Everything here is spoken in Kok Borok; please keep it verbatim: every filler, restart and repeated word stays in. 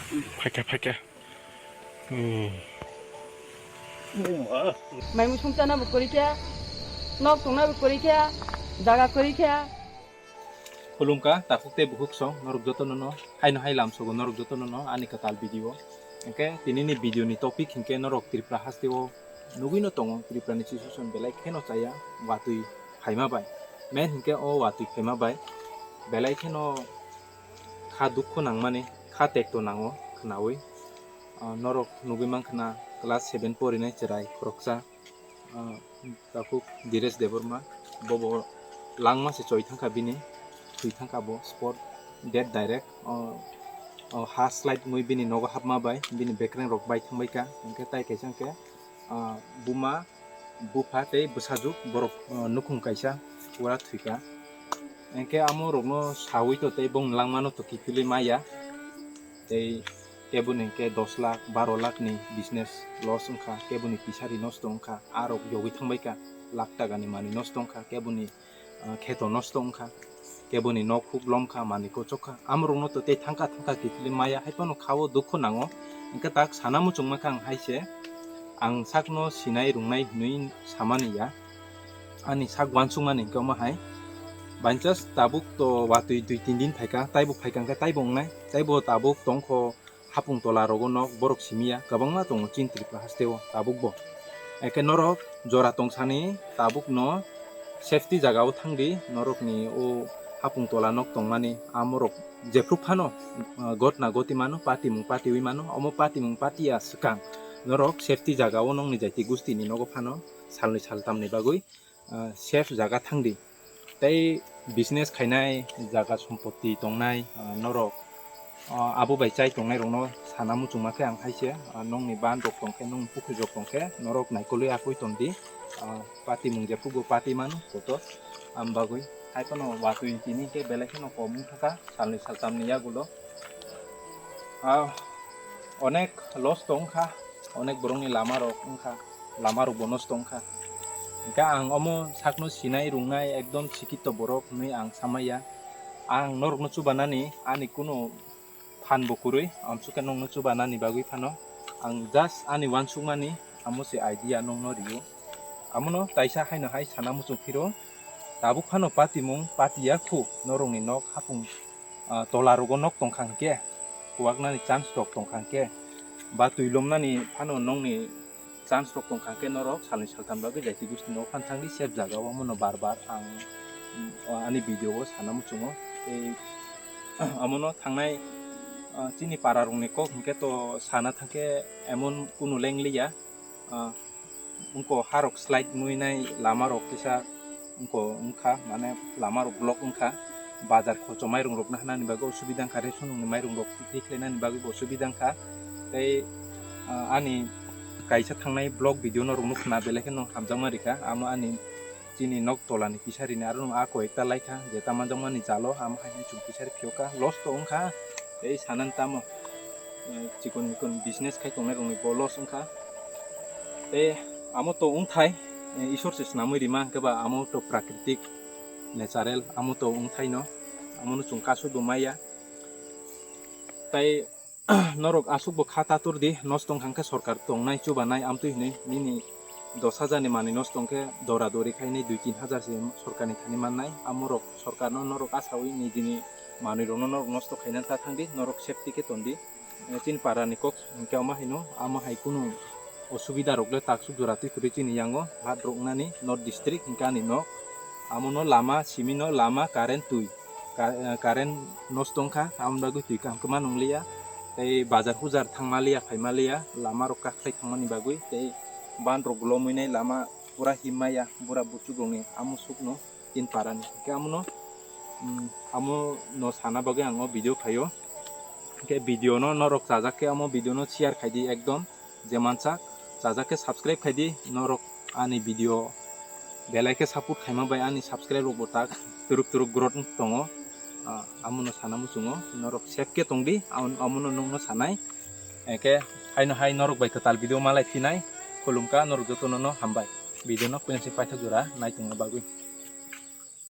Phaikha, phaikha. Hmm. Mai musung chana bo kwrwi khe, nok tongna bo kwrwi khe, jaga kwrwi khe. Khulumkha, takhuk tei bukhuk song, norok jotono no, haino hai lamsogo norok jotono no, ani kwtal video. Hwnkhe, tinini video ni topic hwnkhe norok Tripura hasteo nugwino tongo, Tripura ni situation belai kheno chaya, watwi phaima bai. Main hwnkhe o watwi phaima bai, belai kheno kha dukhu nangmani, kha tekto nango khwnawi. Ah, norok nugwi mankha na class seven porinai chwrai khoroksa, ah, takhuk Diresh Debbarma, bobo langma se choi thangkha bini, thwi thangkha bo spot dead direct. Oh, oh, ha slide wngwi bini nogo hapma bai bini bekreng rok bai thangbaikha, hwnkhe tai kaisa hwnkhe, ah, buma, bupha tei bwsajwk borok, ah, nukhung kaisa pura thwikha. Hwnkhe amo rokno sawi to tei bongni langmano to kiphilwi maya. Tei keboni hwnkhe dos lakh, baro lakh ni business loss wngkha, keboni pisari nosto wngkha, arok yogwi thangbaikha, lakh taka ni manwi nosto wngkha, keboni, ah, kheto nosto wngkha, keboni nok huk lomkha, manwi kochokha, amorokno to tei thangkha thangkha kiphilwi maya, haiphano khao dukhu nango, hwnkhe tak sana muchungma kha ang haise, ang sakno sinai rwngnai hwnwi samani ya. Ani sak uansukmani hwnkhe omo hai. By chance tabuk to watwi dui tin din phaikha, taibo phaikha hwnkhe taibo wngnai, taibo tabuk tongkho hapung tola rogo nok borok simiya kwbangma tongo chini Tripura hasteo tabukbo. Eke norok jora tongsani tabukno safety jagao thangdi, norokni o hapung tola nok tongmani amorok jephru phano, ah, gotna goti mano, patimung patiwi mano, omo patimung patiya swkang norok safety jagao nokni jaiti gustini nogo phano salni saltamni bagwi, ah, safe jaga thangdi. Tei business khainai jaga sompoti tongnai, ah, norok, ah, abo bai chai tongnai rokno sana muchungma khe ang haise, ah, nokni ban rok tongkhe, nokni pukhri rok tongkhe norok naikolwi akwui tongdi, ah, patimung jephrugo pati mano kotor, am bagwi haiphano watwi tini khe belai kheno kom wngkha salni saltamni yagulo. Ah, onek loss tong wngkha, onek borokni lama rok wngkha, lama rok bo nosto wngkha. Hwnkhe ang omo sakno sinai rwngnai ekdom sikito borok hwnwi ang samaya. Ang norokno chubanani ani kunu phan bo kwrwi, amsukhe nokno chubanani bagwi phano ang just ani uansukmani amo se idea nokno rio. Amono taisa haino hai sana muchung phiro, tabuk phano patimung patiya khu norokni nok hapung, ah, tola rogo nok tongkha hwnkhe, kuwaknani chance rok tongkha hwnkhe, ba twi lomnani phano nokni chance rok tongkha hwnkhe norok salni saltam bagwi jaiti gustini o phan thangdi safe jaga o, omono bar bar ang, mm, ani video o sana muchungo. Tei amono thangnai, ah, chini para rokni kok hwnkhe to sana thangkhe emon kunu lengliya, ah, wngkha harok slide muinai lama rok kisa wngkha, wngkha, mane lama rok block wngkha, bazar khocho mairung rok nahnani bagwi osubida wngkha, ration ni mairung rok tikhlainani bagwi bo osubida wngkha. Tei, ah, ani kaisa thangnai vlog video no rok nukha na, belai kheno hamjakma rikha, amo ani chini nok tola ni pisari ni aro no a koi ekta laikha, je ta manjakmani jalo, amo hai chwng pisari phiyokha, loss to wngkha, tei sanani tamo, eh, chikon mikon business khai tongnai rokni bo loss wngkha. Tei amo to wngthai, eh, Isor se swnamwi rima, hwnkhe ba amo to prakritik, natural, amo to wngthai no, amo no chwng kasui bo maya. Tai norok aswk bo kha tatur di, nosto wngkha hwnkhe sorkar tongnai chubanai amtwi hwnwi nini dos hajar ni manwi nosto wngkhe dora dori khainai dui tin hajar se sorkar ni thani mannai, amorok sorkar no norok asawi nijini manwi rokno norok nosto khaina ta thangdi, norok safety khe tondi. Eh, chini para ni kok hwnkhe omo haino, amo hai kunu osubida rok le taksuk jora twi kwrwi chini yango, hat rok wngnani North District hwnkhe ani nok. Amo no lama, simi no lama, current twi, ka-, eh, current nosto wngkha, amo bagwi twi kaham kwma nwngliya. Tei bazar hujar thangma liya, phaima liya, lama rok kakhlai thangmani bagwi, tei ban rok glomwi nai lama pura himma ya, bura buchuk rokni amo sukno. Tin parani. Hwnkhe amono, mm, amo no sana bagwi ang o video khaio. Hwnkhe video no norok chajak khe amo video no share khaidi ekdom je mansak, chajak khe subscribe khaidi norok ani video belai khe support khaima bai ani subscribe rok bo tak turuk turuk growth tongo. Ah, amono sana muchungo norok safe khe tongdi, am-, amono nokno sanai. Hwnkhe haino hai norok bai kwtal video malai phinai khulumkha norok jotono no hambai video no pensi paithak jora naitongna bagwi.